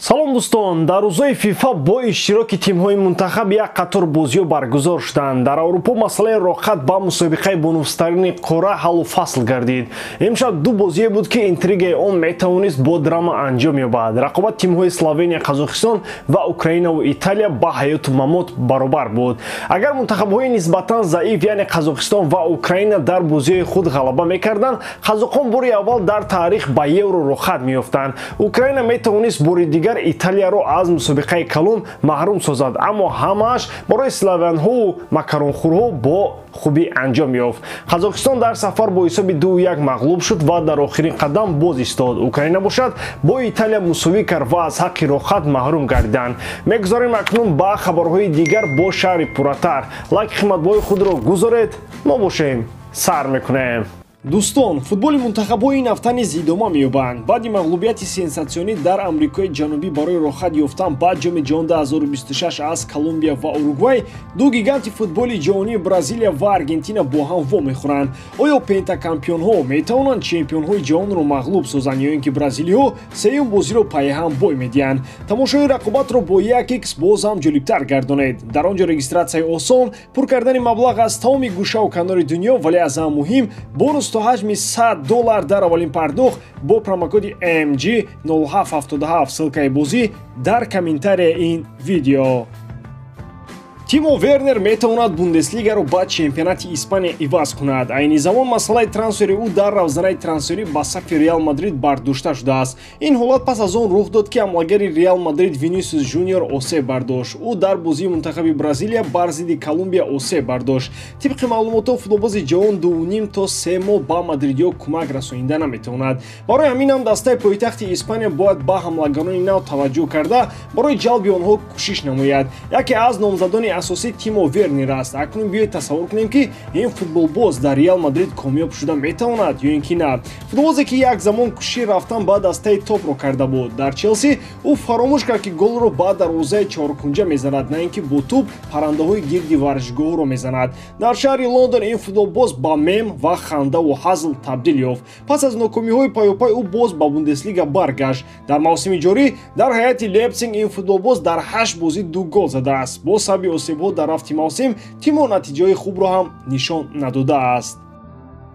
Салом дӯстон, дар рӯзҳои ФИФА бо иштироки тимҳои мунтахаб як қатор бозиҳо баргузор шуданд. Дар Аврупо масъалаи роқат ба мусобиқаи бонуфузтарини қора ҳаллу фасл гардид. Имшаб ду бозие буд, ки интригаи он метавонист бо драма анҷом ёбад. Рақобат тимҳои Словения, Қазоқистон ва Украинаву Италия ба ҳаёту мамот баробар буд. Агар мунтахабҳои нисбатан заиф, яъне Қазоқистон ва Украина, дар бозиҳои худ ғалаба мекарданд, қазоқон бори аввал дар таърих ба Евро роқат меёфтанд. Украина метавонист бори дигар Италияро аз мусобиқаи калон маҳрум созад, аммо ҳамааш барои славянҳову макаронхӯрҳо бо хубӣ анҷом ёфт. Қазоқистон дар сафар бо ҳисоби 2-1 мағлуб шуд ва дар охирин қадам боз истод. Украина бошад, бо Италия мусовӣ кард ва аз ҳаққи роҳат маҳрум гардиданд. Мегузорем акнун ба хабарҳои дигар бо шаҳри пурратар. Лайки қиматбоҳои худро гузоред, мо бошем, сар мекунем. Дӯстон, футболи мунтахабҳои ин ҳафта низ идома меёбанд. Баъди мағлубияти сенсатсионӣ дар Амрикои Ҷанубӣ барои роҳат ёфтан ба Ҷоми ҷаҳон 2026 аз Колумбия ва Уругвай, ду гиганти футболи ҷаҳонии Бразилия ва Аргентина бо ҳам вомехӯранд. Оё пентакампионҳо метавонанд чемпионҳои ҷаҳонро мағлуб созанд ё ин ки бразилиҳо сеюм бозиро пайҳам бой медиҳанд? Тамошои рақобатро бо 1x боз ҳам ҷолибтар гардонед. Дар он ҷо регистратсияи осон, пур кардани маблағ аз тамоми гӯшаву канори дунё, вале аз ҳама муҳим бонус то ҳаҷми $100 дар аввалин пардохт бо промокоди MG 0777. Ссылкаи бозӣ дар комментарияи ин видео. Тимо Вернер метавонад Бундеслигаро ба чемпионати Испания иваз кунад. Айни замон масъалаи трансфери ӯ дар равзанаи трансферӣ ба сафи Реал Мадрид бардошта шудааст. Ин ҳолат пас аз он рух дод, ки ҳамлагари Реал Мадрид Винисиус Жуниор осеб бардошт. Ӯ дар бозии мунтахаби Бразилия бар зидди Колумбия осеб бардошт. Тибқи маълумотҳо, футболбози ҷавон 2,5 то 3 моҳ ба мадридиҳо кӯмак расонида наметавонад. Барои ҳамин ҳам дастаи пойтахти Испания бояд ба ҳамлагарони нав таваҷҷӯҳ карда, барои ҷалби онҳо кӯшиш намояд. Яке аз номзадони асосӣ Тимо Вернер аст. Акнун биёед тасаввур кунем, ки ин футболбоз дар Реал Мадрид комёб шуда метавонад ё ин ки на. Футболбозе, ки як замон кӯшиши рафтан ба дастаи топро карда буд дар Челси, ӯ фаромӯш кард, ки голро ба дарвозаи чоркунҷа мезанад, на ин ки бо тӯб паррандаҳои гирди варзишгоҳро мезанад. Дар шаҳри Лондон ин футболбоз ба мем ва хандаву ҳазл табдил ёфт. Пас аз нокомиҳои пайопай ӯ боз ба Бундеслига баргашт. Дар мавсими ҷорӣ дар ҳайати Лейпсиг ин футболбоз дар ҳашт бозӣ ду гол задааст. Бо сабаби осебҳо дар рафти мавсим Тимо натиҷаҳои хубро ҳам нишон надодааст.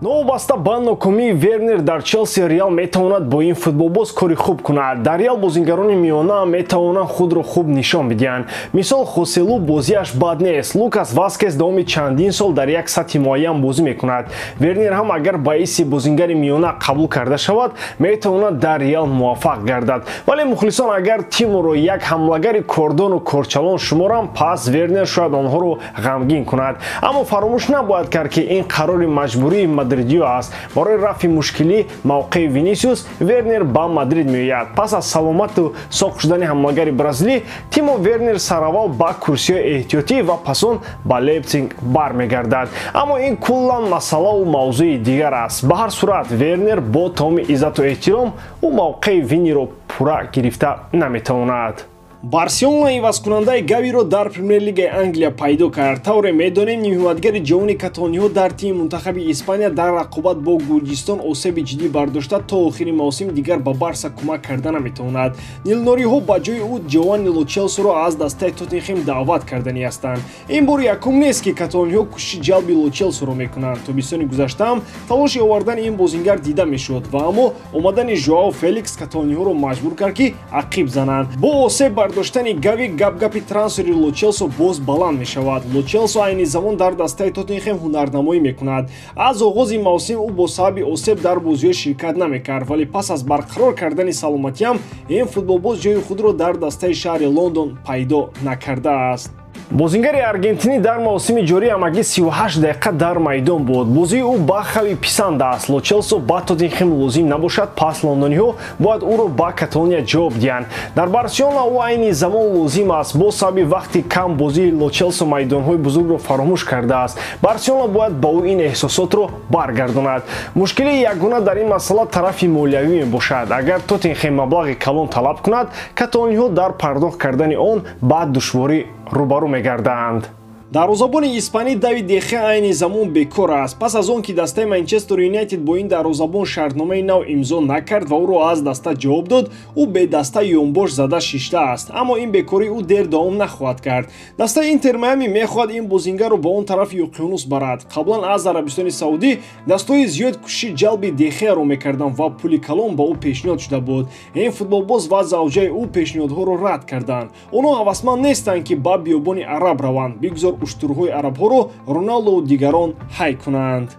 Новобаста ба нокомии Вернер дар Челси, Реал метавонад бо ин футболбоз кори хуб кунад. Дар Реал бозингарони миёна метавонанд худро хуб нишон бидиҳанд. Мисол, Хоселу бозиаш бад нест. Лукас Васкес давоми чандин сол дар як сатҳи муайян бозӣ мекунад. Вернер ҳам агар ба ҳайси бозингари миёна қабул карда шавад, метавонад дар Реал муваффақ гардад. Вале мухлисон агар Тиморо як ҳамлагари кордону корчалон шуморанд, пас Вернер шояд онҳоро ғамгин кунад. Аммо фаромӯш набояд кард, ки ин қарори маҷбурии мадридиё аст. Барои рафъи мушкилӣ мавқеи Винисиус Вернер ба Мадрид меояд. Пас аз саломату соқ шудани ҳамлагари бразилӣ, Тимо Вернер сараввал ба курсиҳои эҳтиётӣ ва пас он ба Лейпсиг бармегардад. Аммо ин куллан масъалаву мавзӯи дигар аст. Ба ҳар сурат, Вернер бо тамоми иззату эҳтиром, ӯ мавқеи Виниро пурра гирифта наметавонад. Барселона ивазкунандаи Гавиро дар Премер-лигаи Англия пайдо кард. Тавре медонем, нимҳимоятгари ҷавони каталониҳо дар тими мунтахаби Испания дар рақобат бо Гурҷистон осеби ҷиддӣ бардошта, то охири мавсим дигар ба Барса кӯмак карда наметавонад. Нилнориҳо ба ҷои ӯ Ҷованни Лочелсоро аз дастаи Тоттенхем даъват карданӣ ҳастанд. Ин бори якум нест, ки каталониҳо кӯшиши ҷалби Лочелсоро мекунанд. Тобистони гузаштаам талоши овардани ин бозингар дида мешуд ва аммо омадани Жоао Феликс каталониҳоро маҷбур кард, ки ақиб зананд. Бо осеб бардоштани Гави гапгапи трансфери Лочелсо боз баланд мешавад. Лочелсо айни замон дар дастаи Тоттенхем ҳунарнамоӣ мекунад. Аз оғози мавсим ӯ бо сабаби осеб дар бозиҳо ширкат намекард, вале пас аз барқарор кардани саломатиам ин футболбоз ҷои худро дар дастаи шаҳри Лондон пайдо накардааст. Бозингари аргентинӣ дар мавсими ҷорӣ ҳамагӣ 38 дақиқа дар майдон буд. Бозии ӯ ба Хави писанд аст. Лочелсо ба Тоттенхем лозим набошад, пас лондониҳо бояд ӯро ба Каталония ҷавоб диҳанд. Дар Барселона ӯ айни замон лозим аст. Бо сабаби вақти кам бозии Лочелсо майдонҳои бузургро фаромӯш кардааст. Барселона бояд ба ӯ ин эҳсосотро баргардонад. Мушкилии ягона дар ин масъала тарафи молиявӣ мебошад. Агар Тоттенхем маблағи калон талаб кунад, каталониҳо дар пардохт кардани он ба душворӣ рӯбарӯ мегарданд. Дарвозабони испанӣ Давид Дехеа айни замон бекор аст. Пас аз он ки дастаи Манчестер Юнайтед бо ин дарвозабон шартномаи нав имзо накард ва ӯро аз даста ҷавоб дод, ӯ бедаста ёнбош зада шиштааст. Аммо ин бекорӣ ӯ дер давом нахоҳад кард. Дастаи Интер Майами мехоҳад ин бозингарро ба он тарафи уқёнус барад. Қаблан аз Арабистони Саудӣ дастҳои зиёд кӯшиши ҷалби Дехеаро мекарданд ва пули калон ба ӯ пешниҳод шуда буд. Ин футболбоз ва завҷаи ӯ пешниҳодҳоро рад карданд. Онҳо ҳавасманд нестанд, ки ба биёбони араб раванд. Бигзор уштурҳои арабҳоро Роналдову дигарон ҳай кунанд.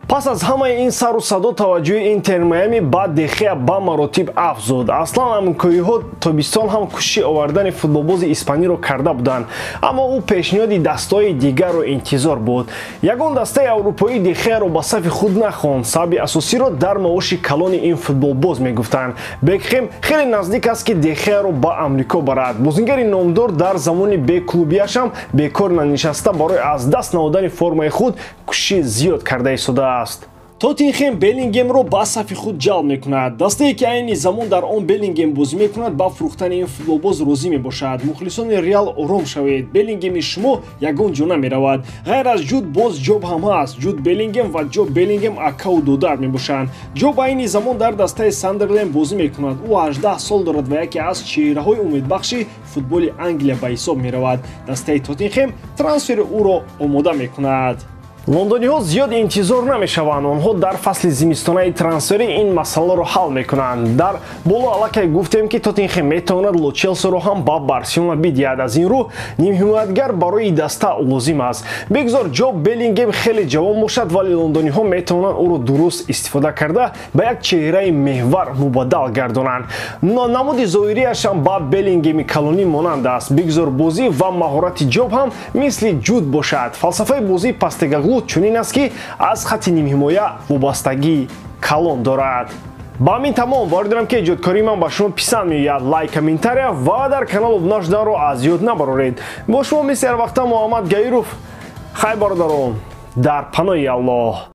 Пас аз ҳамаи ин сару садо таваҷҷӯҳи Интер Майами ба Дехеа ба маротиб афзуд. Аслан амрикоиҳо тобистон ҳам кӯшиши овардани футболбози испаниро карда буданд, аммо ӯ пешниҳоди дастаҳои дигарро интизор буд. Ягон дастаи аврупоӣ Дехеаро ба сафи худ нахонд. Сабаби асосиро дар маоши калони ин футболбоз мегуфтанд. Бекхем хеле наздик аст, ки Дехеаро ба Амрико барад. Бозингари номдор дар замони беклубиаш ҳам бекор нанишаста барои аз даст наодани формаи худ кӯшиши зиёд карда истодааст. Тоттенхем Беллингемро ба сафи худ ҷалб мекунад. Дастае, ки айни замон дар он Беллингем бозӣ мекунад, ба фурӯхтани ин футболбоз розӣ мебошад. Мухлисони Реал, ором шавед, Беллингеми шумо ягон ҷо намеравад. Ғайр аз Ҷуд боз Ҷоб ҳам ҳаст. Ҷуд Беллингем ва Ҷоб Беллингем акаву додар мебошанд. Ҷоб айни замон дар дастаи Сандерленд бозӣ мекунад. Ӯ 18 сол дорад ва яке аз чеҳраҳои умедбахши футболи Англия ба ҳисоб меравад. Дастаи Тоттенхем трансфери ӯро омода мекунад. Лондониҳо зиёд интизор намешаванд. Онҳо дар фасли зимистонаи трансферӣ ин масъаларо ҳал мекунанд. Дар боло аллакай гуфтем, ки Тоттенхем метавонад Ло Челсоро ҳам ба Барселона бидиҳад. Аз ин рӯ нимҳимоятгар барои даста лозим аст. Бигзор Ҷоб Беллингем хеле ҷавон бошад, вале лондониҳо метавонанд ӯро дуруст истифода карда ба як чеҳраи меҳвар мубаддал гардонанд. Намуди зоҳириаш ҳам ба Беллингеми калонӣ монанд аст. Бигзор бозӣ ва маҳорати Ҷоб ҳам мисли Ҷуд бошад. Фалсафаи бозии Постекоглу чунин аст, ки аз хатти нимҳимоя вобастагии калон дорад. Ба ҳамин тамом. Бовар дорам, ки эҷодкории ман ба шумо писанд меояд. Лайк, комментария ва дар канал обуна шуданро аз ёд набароред. Бо шумо мисли ҳар вақта Муҳаммад Гаиров. Хайр, бародарон, дар паноҳи Аллоҳ.